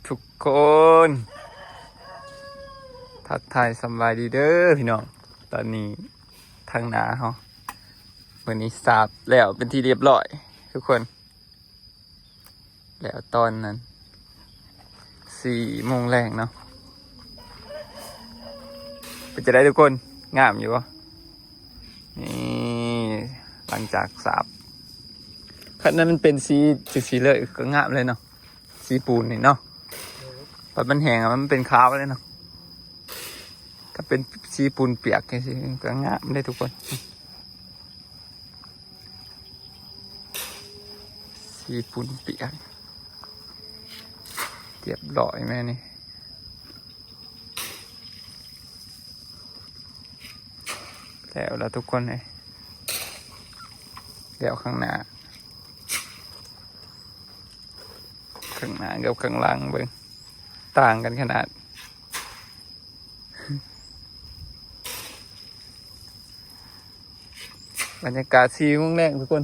ທຸກຄົນ ທັກທາຍສຳບາຍດີເດີພີ່ນ້ອງ. ຕອນນີ້ທາງໜ້າເຮົາ ມື້ນີ້ສາບແລ້ວເປັນທີ່ຮຽບຮ້ອຍທຸກຄົນ. ແລ້ວຕອນນັ້ນສີ່ໂມງແລງເນາະ. ເປັນຈັ່ງໃດທຸກຄົນ ງາມຢູ່ບໍ່? ນີ້ ຫຼັງຈາກສາບ ຄັນນັ້ນມັນເປັນສີຈັ່ງຊີ້ເລີຍ ກໍງາມເລີຍເນາະ. ສີປູນນີ້ເນາະ ບັດມັນແຫ້ງ ມັນເປັນຂາວເລີຍເນາະ. ຖ້າເປັນສີປູນປຽກຈັ່ງຊີ້ ກໍງາມເດ້ທຸກຄົນ. ສີປູນປຽກ ຮຽບຮ້ອຍແມ່ນີ້. ແລ້ວລະທຸກຄົນເອີຍ ແລ້ວຂ້າງໜ້າ ຂ້າງໜ້າກັບຂ້າງຫຼັງເບິ່ງ ຕ່າງກັນຂະໜາດ. ບັນຍາກາດສີ່ໂມງແລງທຸກຄົນ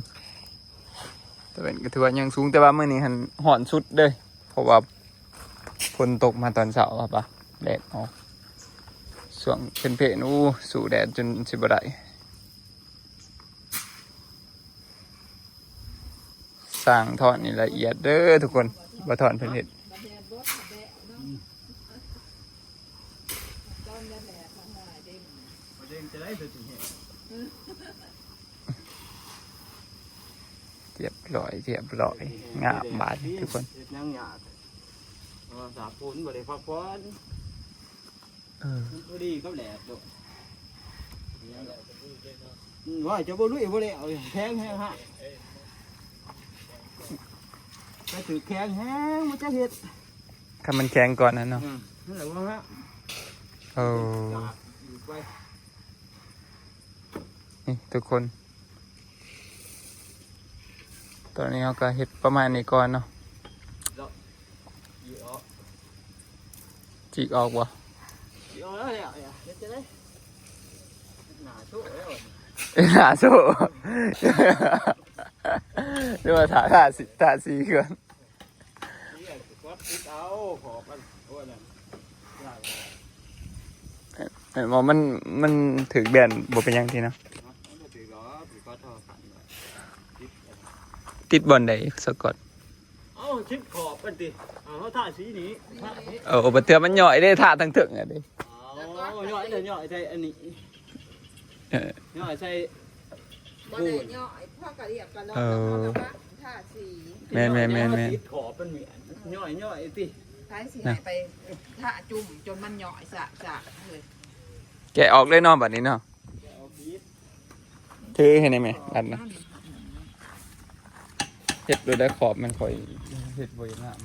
ແຕ່ເປັນກໍຖືວ່າຍັງສູງ ແຕ່ວ່າມື້ນີ້ຫັ້ນຮ້ອນສຸດເດ້ ເພາະວ່າຝົນຕົກມາຕອນເຊົ້າ ວ່າປະ ແດດອອກ ຊ່ວງເພັນໆ ໂອ້ ສູ້ແດດຈົນຊິບໍ່ໄດ້. ຊ່າງຖອນນີ້ລະອຽດເດີທຸກຄົນ ບໍ່ຖອນເພິ່ນເຮັດ ຮຽບຮ້ອຍ ຮຽບຮ້ອຍ ງາມບາດນີ້ທຸກຄົນ. ເຮັດຫຍັງຍາກ ເພາະວ່າສາບປູນບໍ່ໄດ້ພັກຜ່ອນ. ເອີ ມັນພໍດີກັບແດດໂດດ. ອືມ ວ່າຈະບໍ່ລຸຍບໍ່ແລ້ວ ແຂງແຮງຮະ ໄປຖືກແຂງແຮງ ມັນຈະເຮັດ ຄັນມັນແຂງກ່ອນຫັ້ນເນາະ. ອືມ ນັ້ນແຫຼະວ່າຮະ. ໂອ້ ນີ້ທຸກຄົນ ຕອນນີ້ເຮົາກໍເຮັດປະມານນີ້ກ່ອນເນາະ. ຈີກອອກບໍ່? ຈີກອອກແລ້ວ ເຮັດຈັ່ງໃດ? ໜ້າໂຊແລ້ວ ໜ້າໂຊ ຫຼືວ່າຖ້າ ຖ້າສີ ຖ້າສີກ່ອນ. ເຫັນບໍ່? ມັນ ມັນຖືກແບນ ບໍ່ເປັນຫຍັງຕິເນາະ. ຕິດບ່ອນໃດສະກອດ? ເອົ້າ ຕິດຂອບມັນຕິ. ເອົາ ເຮົາທາສີນີ້ ທານີ້. ເອີ ບໍ່ເທື່ອມັນຫຍ້ອຍເດ້ ທາທາງເທິງອະເດ້. ເອົາ ຫຍ້ອຍເດ້ ຫຍ້ອຍໃສ່ອັນນີ້ ເອີ ຫຍ້ອຍໃສ່ ບໍ່ໄດ້ຫຍ້ອຍ ພວກກະລຽບກະລອກ ເອີ ແລ້ວເຮົາກະມາທາສີ. ແມ່ນໆໆໆ ຕິດຂອບມັນ ຫຍ້ອຍໆຕິ. ໃຜຊິໃຫ້ໄປທາຈຸ່ມຈົນມັນຫຍ້ອຍສະໆເລີຍ. ແກະອອກເລີຍເນາະ ບາດນີ້ເນາະ. ຖືໃຫ້ແດ່ແມ່ ອັນນະ ເຮັດໂດຍໄດ້ຂອບມັນ ຂ້ອຍເຮັດບໍ່ຢາກງາມ.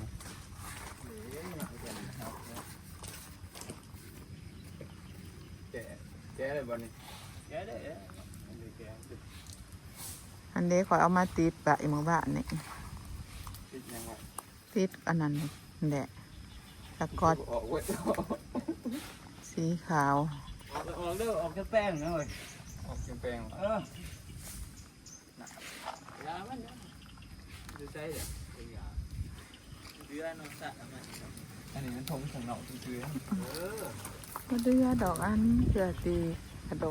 ແກະ ແກະໄດ້ບໍ່ນີ້? ແກະໄດ້ ອັນນີ້ແກະ ອັນເດ້ ຂ້ອຍເອົາມາຕິດໄວ້ມື້ວານນີ້. ຕິດຫຍັງວະ? ຕິດອັນນັ້ນແຫຼະ ສະກອດ ອອກເວີຍ ສີຂາວ. ອອກ ອອກເດີ ອອກຈາກແປ້ງນະເວີຍ ອອກຈາກແປ້ງ. ເອີ ຢາມັນ ຢູ່ໃສເດີ ເປັນຢາ ເດືອນອກສະ ອັນນີ້ມັນຖົງຂ້າງນອກຊື່ໆ. ເອີ ບໍ່ເດືອດອກ ອັນເກືອຕີກະໂດ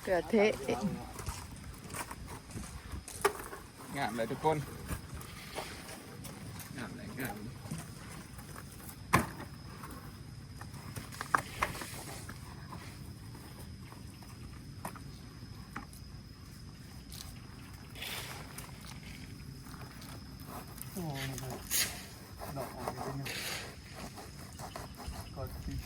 ເກືອເທະ. ງາມເລີຍທຸກຄົນ ງາມເລີຍ ງາມ. ໂອ້ ດອກອອກເປັນຫຍັງ ກໍຕິດ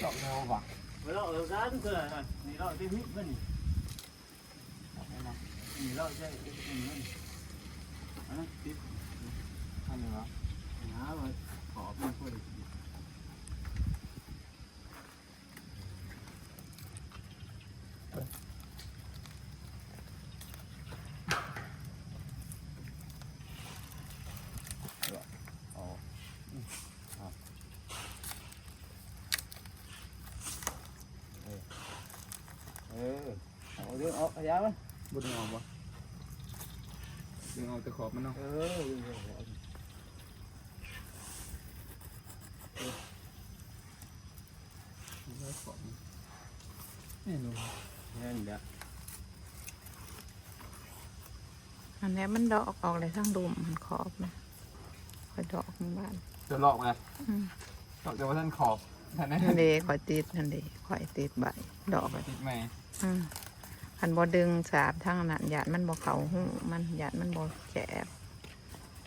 ດອກດຽວຫວາ ດອກດຽວຫວາ ບໍ່ດອກດຽວກັນ ເພື່ອນີ້ດອກທີ່ມີມັນນີ້ ດອກດຽວຫວາ ນີ້ດອກໃສ່ ນີ້ມັນ ອັນນັ້ນຕິດ ອັນນີ້ຫວາ ຫາວ່າຂອບມັນບໍ່ໄດ້ຕິດ. ເອີ ເອີ ເອົາເດີ ເອົາຂະຫຍາມາ ບໍ່ໄດ້ເອົາບໍ່? ດຶງອອກແຕ່ຂອບມັນເນາະ. ເອີ ດຶງອອກ ເອີ ຂອບມັນ ແນ່ນອນ ແນ່ນແຫຼະ. ອັນນີ້ມັນດອກອອກແລ້ວ ທາງລຸ່ມມັນຂອບນະ ຂ້ອຍດອກເມື່ອວານ ຈະລອກມາ ອືມ ດອກແຕ່ວ່າທັນຂອບ ຫັ້ນເດ້ ຂ້ອຍຕິດຫັ້ນເດ້ ຂ້ອຍຕິດໃບດອກ ຕິດໃໝ່ ອືມ ຄັນບໍ່ດຶງສາບທາງນັ້ນ ຢ້ານມັນບໍ່ເຂົ້າຮູມັນ ຢ້ານມັນບໍ່ແຄບ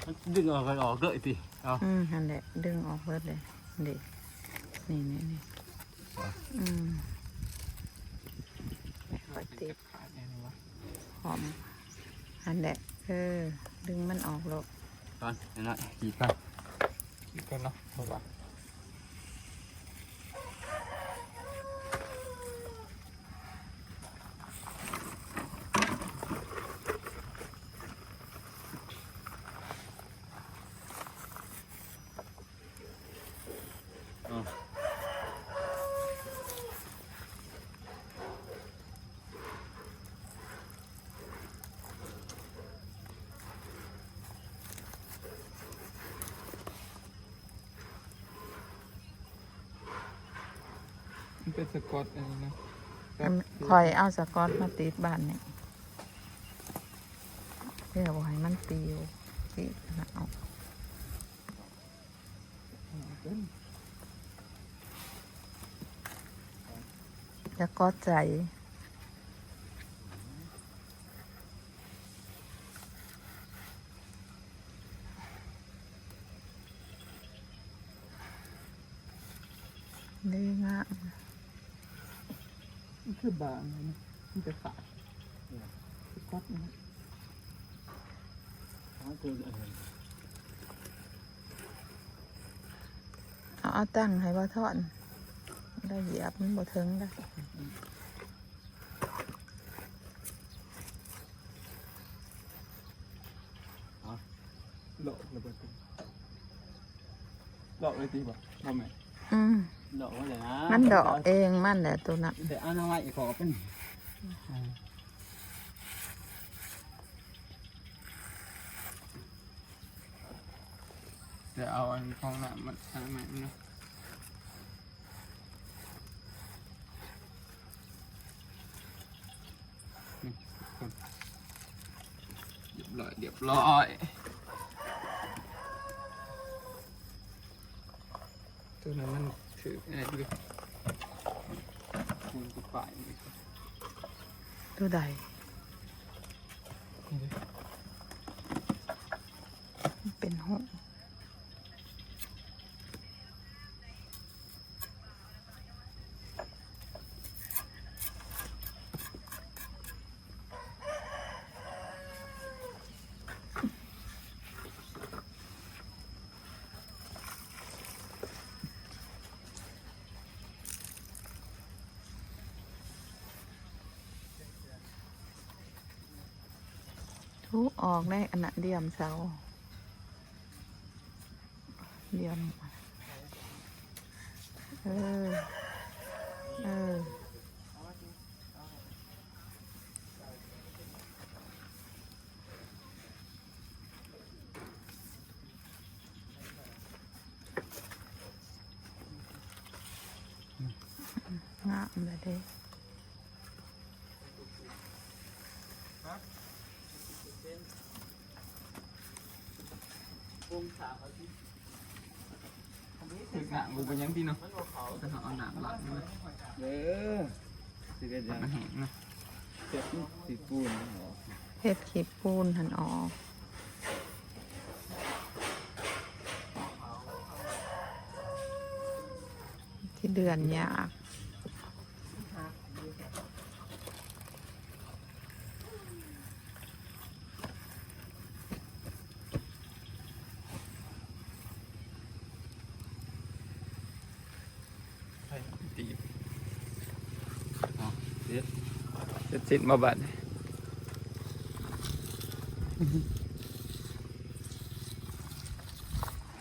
ມັນດຶງອອກ ອອກເລີຍຕິ ເອົາ ອືມ ຫັ້ນແຫຼະ ດຶງອອກເບິດເລີຍ ນີ້ ນີ້ໆໆ ອືມ ຂ້ອຍຕິດ ຂາດແນ່ນອນວະ ຫອມ ຫັ້ນແຫຼະ ເອີ ດຶງມັນອອກໂລດ ກ່ອນ ໜ້ອຍໆ ຂີດກ່ອນ ຂີດກ່ອນເນາະ ເພາະວ່າ ມັນເປັນສະກອດອັນນີ້ນະ ອັນ ຂ້ອຍເອົາສະກອດມາຕິດບາດນີ້ ເພື່ອບໍ່ໃຫ້ມັນປິວ ຕິດນະ ເອົາ ຢ່າກອດໃຈ ດີງາມ ມັນຄືບາງນະ ມັນຈະຂາດ ກອດນະ ເອົາ ເອົາຕັ້ງໃຫ້ບໍ່ທອນ ລະຢຽບມັນບໍ່ເຖິງລະ. ເອົາ ເລາະລະເບິດ ເລາະເລີຍຕິບໍ່? ບໍ່ແມ່ນ ອືມ ເລາະວ່າແຫຼະນະ ມັນເລາະເອງມັນແຫຼະໂຕນັ້ນ ແຕ່ອະນາໄວ້ກໍເປັນ ແຕ່ເອົາອັນຂອງນ້ຳມັນ ອັນໃໝ່ມັນນະ. ນີ້ ທຸກຄົນ ຮຽບຮ້ອຍ ຮຽບຮ້ອຍ ໂຕນັ້ນມັນຖືກແນ່ຢູ່ ຄູນກັບປາຍນີ້ ໂຕໃດ? ນີ້ເດ້ ມັນເປັນຫຸ້ມ. ທຸອອກໄດ້ອັນນະ ດຽມເສົາ ດຽມ ເອີ ເອີ. ງາມແລ້ວເດ້ ຖືກນ້ຳບໍ່ເປັນຫຍັງຕິເນາະ ແຕ່ເຮົາເອົານ້ຳລ້າງມັນ ເອີ ຊິເຮັດຫຍັງ ໃຫ້ມັນແຫ້ງເນາະ ເຮັດຂີ້ປູນຫັ້ນອອກ ເຮັດຂີ້ປູນຫັ້ນອອກ ທີ່ເດືອນຍາກ. ໄປຕີ ເອົາ ເສັດ ເສັດສິ້ນບໍ່ບາດນີ້?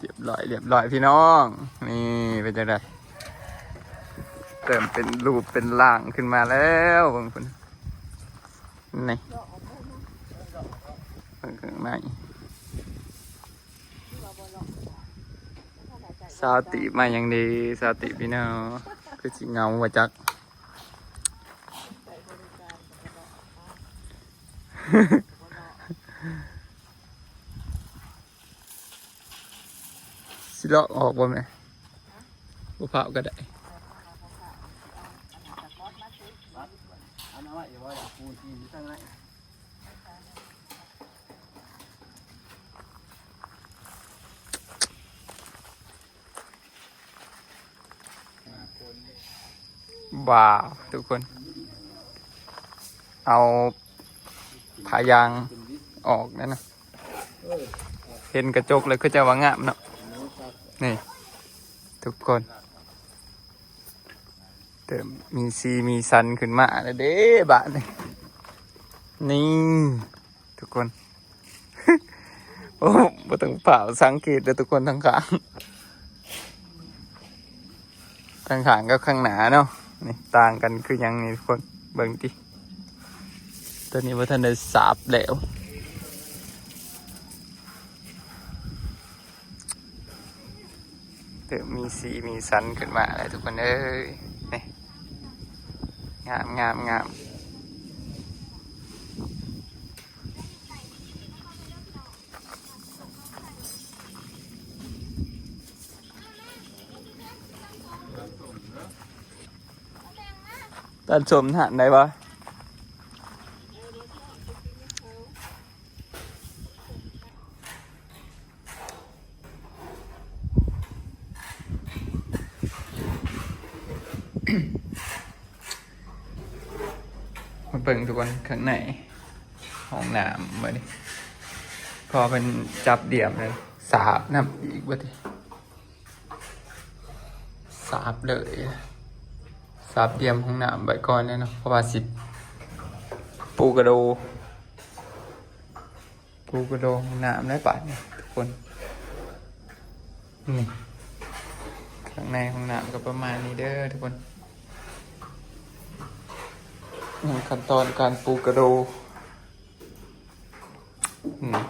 ຮຽບຮ້ອຍ ຮຽບຮ້ອຍພີ່ນ້ອງ ນີ້ເປັນຈັ່ງໃດ? ເລີ່ມເປັນຮູບເປັນຮ່າງຂຶ້ນມາແລ້ວ ເບິ່ງພຸ້ນ ນີ້ ເບິ່ງຂ້າງໃນ ຊາວຕີບມາຫຍັງເດ ຊາວຕີບພີ່ນ້ອງ ຄືຊິເຫງົາວ່າຈັກ. ຊິລອກອອກບໍ່ແມ່? ບໍ່ພາວກໍໄດ້. ວ້າວ ທຸກຄົນ ເອົາຜ້າຢາງອອກແລ້ວນະ ເຫັນກະຈົກແລ້ວຄືຈະວ່າງາມເນາະ. ນີ້ ທຸກຄົນ ເລີ່ມມີສີມີສັນຂຶ້ນມາແລ້ວເດ້ບາດນີ້. ນີ້ ທຸກຄົນ ໂອ້ ບໍ່ຕ້ອງພ້າວສັງເກດເດີທຸກຄົນ ທາງຂ້າງ ທາງຂ້າງກັບຂ້າງໜ້າເນາະ ນີ້ຕ່າງກັນຄືຫຍັງນີ້ທຸກຄົນ ເບິ່ງຕິ ຕົວນີ້ບໍ່ທັນໄດ້ສາບແລ້ວ. ເລີ່ມມີສີມີສັນຂຶ້ນມາແລ້ວທຸກຄົນເອີຍ ນີ້ ງາມ ງາມ ງາມ. ຕັດສົ້ມຫັ້ນໄດ້ບໍ່? ມາເບິ່ງທຸກຄົນ ຂ້າງໃນຫ້ອງນ້ຳບັດນີ້ ພໍເພິ່ນຈັບດຽມແລ້ວ ສາບນ້ຳອີກບັດນີ້ ສາບເລີຍ ສາບດຽມຫ້ອງນ້ຳໄວ້ກ່ອນແຫຼະເນາະ ເພາະວ່າຊິປູກະໂດ ປູກະໂດຫ້ອງນ້ຳແລ້ວບາດນີ້ທຸກຄົນ. ນີ້ ຂ້າງໃນຫ້ອງນ້ຳກໍປະມານນີ້ເດີທຸກຄົນ. ນີ້ ຂັ້ນຕອນການປູກະໂດ. ນີ້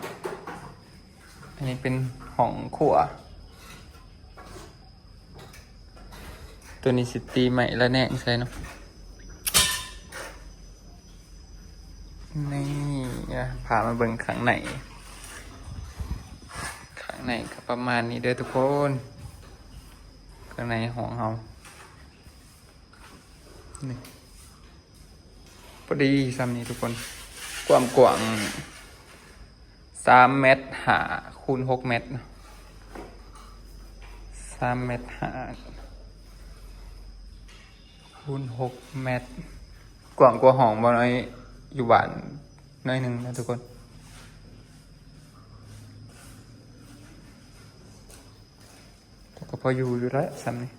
ອັນນີ້ເປັນຫ້ອງຄົວ. ຕົວນີ້ຊິຕີໄມ້ລະແນງໃສ່ເນາະ. ນີ້ ພາມາເບິ່ງຂ້າງໃນ. ຂ້າງໃນກໍປະມານນີ້ເດີທຸກຄົນ. ຂ້າງໃນຫ້ອງເຮົາ ນີ້ ພໍດີຊ່ຳນີ້ທຸກຄົນ. ຄວາມກວ້າງສາມແມັດຫ້າຄູນຫົກແມັດ ສາມແມັດຫ້າຄູນຫົກແມັດ. ກວ້າງກວ່າຫ້ອງບໍ່ນ້ອຍຢູ່ບ້ານໜ້ອຍໜຶ່ງນະທຸກຄົນ. ແຕ່ກໍພໍຢູ່ຢູ່ແຫຼະຊ່ຳນີ້.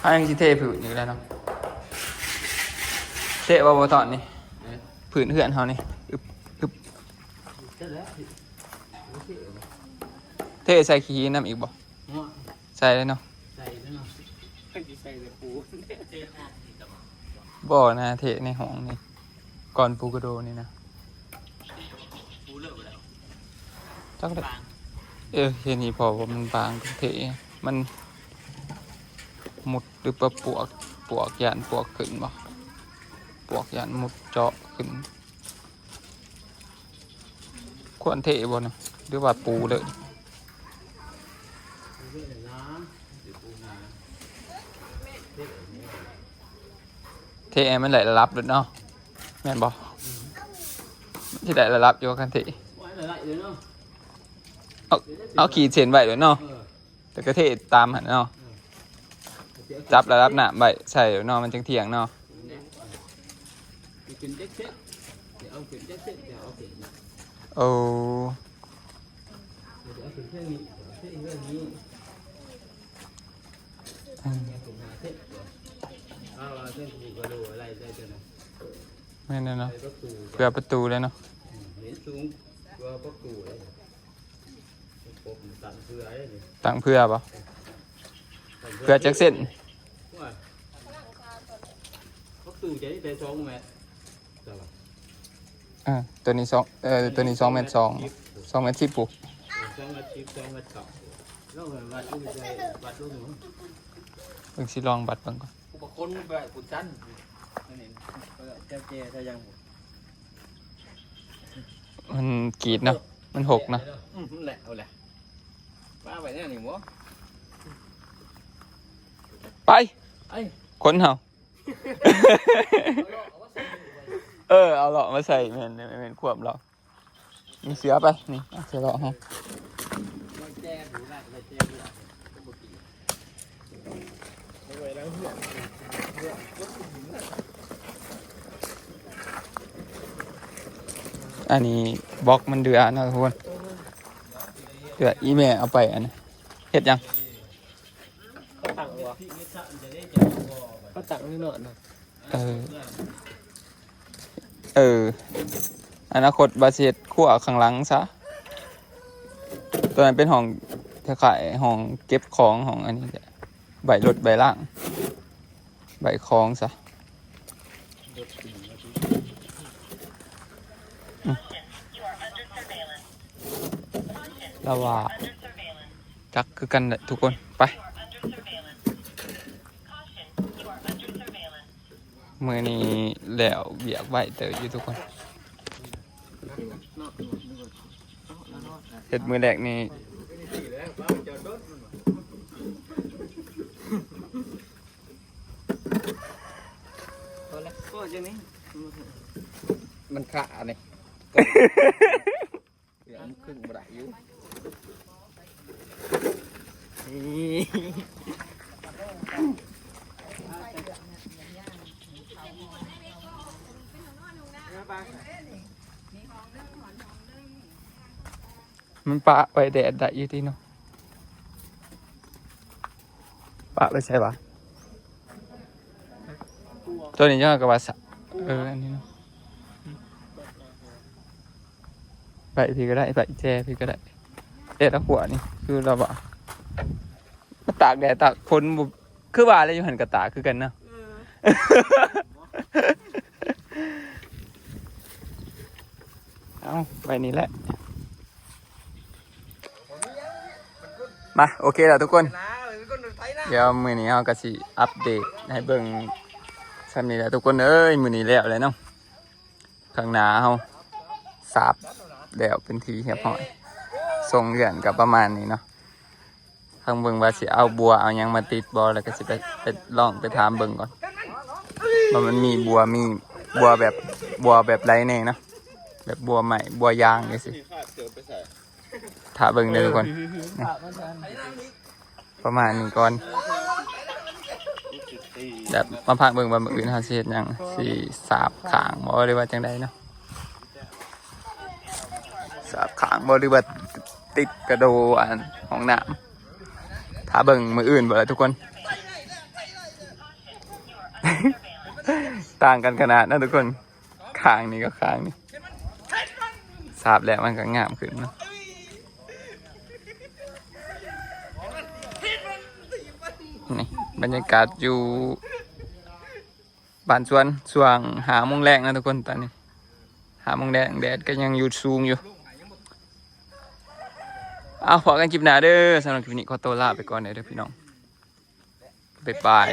ເຮົາຍັງຊິເທພື້ນອີກແລ້ວເນາະ. ເທບໍ່ ບໍ່ຕອນນີ້ ພື້ນເຮືອນເຮົານີ້. ອຶບ ອຶບ ເທໃສ່ຂີ້ຫີນນຳອີກບໍ່? ໃສ່ເລີຍເນາະ. ໃສ່ເລີຍເນາະ. ໃສ່ແຕ່ປູນ ບໍ່ນະ ເທໃນຫ້ອງນີ້ ກ່ອນປູກະໂດນີ້ນະ. ຈັກແຫຼະ ເອີ ເຮັດນີ້ ເພາະວ່າມັນບາງ ເທມັນມຸດຫຼືປະປວກ ປວກ ຢ້ານປວກຂຶ້ນບໍ່? ປວກຢ້ານມຸດເຈາະຂຶ້ນ. ຄວນເທບໍ່ນະ ຫຼືວ່າປູເລີຍ? ເທໃຫ້ມັນໄດ້ລະດັບໂລດເນາະ ແມ່ນບໍ່? ມັນຊິໄດ້ລະດັບຢູ່ຄັນເທ. ເອົາ ເອົາຂີດເສັ້ນໄວ້ໂລດເນາະ. ແລ້ວກໍເທຕາມຫັ້ນເນາະ. ຈັບລະດັບນ້ຳໄວ້ໃສ່ເນາະ ມັນຈັ່ງທ່ຽງເນາະ. ໂອ້ ແມ່ນແລ້ວເນາະ ເພື່ອປະຕູແລ້ວເນາະ. ຕັ້ງເພື່ອບໍ່? ເພື່ອຈັກເສັ້ນ? ຢູ່ໃຈໄດ້ສອງແມັດ ເອີ ຕົວນີ້ສອງ ເອີ ຕົວນີ້ສອງແມັດສອງ ສອງແມັດສິບພຸ້ນ ເອີ ສອງແມັດສິບ ສອງແມັດເກົ້າ ລອງວັດລົງໄດ້ ວັດລົງ ເບິ່ງ ຊິລອງວັດເບິ່ງກ່ອນ ອຸປະຄົນໄປພຸ້ນຊັ້ນ ອັນນີ້ ເອີ ແຈ ແຈ ແຈຍັງ ມັນກຣີດເນາະ ມັນຫົກເນາະ ອືມ ແຫຼະ ເອົາແຫຼະ ປະໄວ້ແນວນີ້ບໍ່ ໄປ ໄປ ຄົນເຮົາ ເອີ ເອົາເລາະມາໃສ່ ແມ່ນ ແມ່ນ ແມ່ນຄວາມເລາະ ມີເສືອໄປ ນີ້ ເອົາເສືອເລາະເຮົາ ອັນນີ້ບລັອກມັນເດືອເນາະທຸກຄົນ ເດືອ ອີແມ່ເອົາໄປ ອັນນັ້ນ ເຮັດຫຍັງ? ເຂົາຕັ້ງບໍ່? ເຂົາຕັ້ງນີ້ເນາະ ເອີ ເອີ ອະນາຄົດວ່າຊິເຮັດຄົວຂ້າງຫຼັງຊະ ຕົວນັ້ນເປັນຫ້ອງ ຄ້າຍໆຫ້ອງເກັບຂອງ ຫ້ອງອັນນີ້ແຫຼະ ໄວ້ລົດໄວ້ລາງ ໄວ້ຂອງຊະ ອືມ ລາວວ່າ ຈັກຄືກັນແຫຼະທຸກຄົນ ໄປ ມື້ນີ້ແລ້ວວຽກໄວເຕີບຢູ່ທຸກຄົນ ເຮັດມື້ແລກນີ້ ມັນຂານີ້ ເຫຼືອມັນຄຶ່ງບໍ່ໄດ້ຢູ່ ນີ້ ມັນປະໄວ້ແດດໄດ້ຢູ່ຕິເນາະ ປະໄວ້ໃສວະ? ຕົວນີ້ເຈົ້າກໍວ່າສະ ເອີ ອັນນີ້ເນາະ ໄປພີ້ກໍໄດ້ ໄປແຈພີ້ກໍໄດ້ ແຕ່ລະຂົວນີ້ຄືລາວວ່າ ມັນຕາກແດດຕາກຝົນບໍ່ ຄືວ່າແຫຼະ ຢູ່ຫັ້ນກໍຕາກຄືກັນເນາະ ເອີ ເອົາ ໄວ້ນີ້ແຫຼະ. ມາ ໂອເຄແລ້ວທຸກຄົນ ດຽວມື້ນີ້ເຮົາກໍຊິອັບເດດໃຫ້ເບິ່ງສ່ຳນີ້ແຫຼະທຸກຄົນເອີຍ ມື້ນີ້ແລ້ວແລ້ວເນາະ ຂ້າງໜ້າເຮົາສາບແລ້ວເປັນທີ່ຮຽບຮ້ອຍ ຊົງເຮືອນກໍປະມານນີ້ເນາະ ທາງເບິ່ງວ່າຊິເອົາບົວເອົາຫຍັງມາຕິດບໍ່ ແລ້ວກໍຊິໄປ ໄປລອງໄປຖາມເບິ່ງກ່ອນ ວ່າມັນມີບົວ ມີບົວແບບ ບົວແບບໃດແດ່ເນາະ ແບບບົວໄມ້ບົວຢາງຈັ່ງຊີ້ ຖ້າເບິ່ງເດີທຸກຄົນ ປະມານນີ້ກ່ອນ ແບບມາພັກເບິ່ງວ່າມື້ອື່ນເຮົາຊິເຮັດຫຍັງ ຊິສາບຂ້າງບໍ່ ຫຼືວ່າຈັ່ງໃດເນາະ ສາບຂ້າງບໍ່ ຫຼືວ່າຕິດກະໂດອັນຫ້ອງນ້ຳ ຖ້າເບິ່ງມື້ອື່ນພຸ້ນແຫຼະທຸກຄົນ ຕ່າງກັນຂະໜາດເນາະທຸກຄົນ. ຂ້າງນີ້ກັບຂ້າງນີ້ ສາບແລ້ວມັນກໍງາມຂຶ້ນເນາະ. ນີ້ບັນຍາກາດຢູ່ບ້ານສວນ ຊ່ວງຫ້າໂມງແລງນະທຸກຄົນ. ຕອນນີ້ຫ້າໂມງແລງ ແດດກໍຍັງຢູ່ສູງຢູ່. ເອົາ ພໍ້ກັນຄລິບໜ້າເດີ. ສຳລັບຄລິບນີ້ຂໍຕົວລາໄປກ່ອນເດີພີ່ນ້ອງ. ບາຍບາຍ.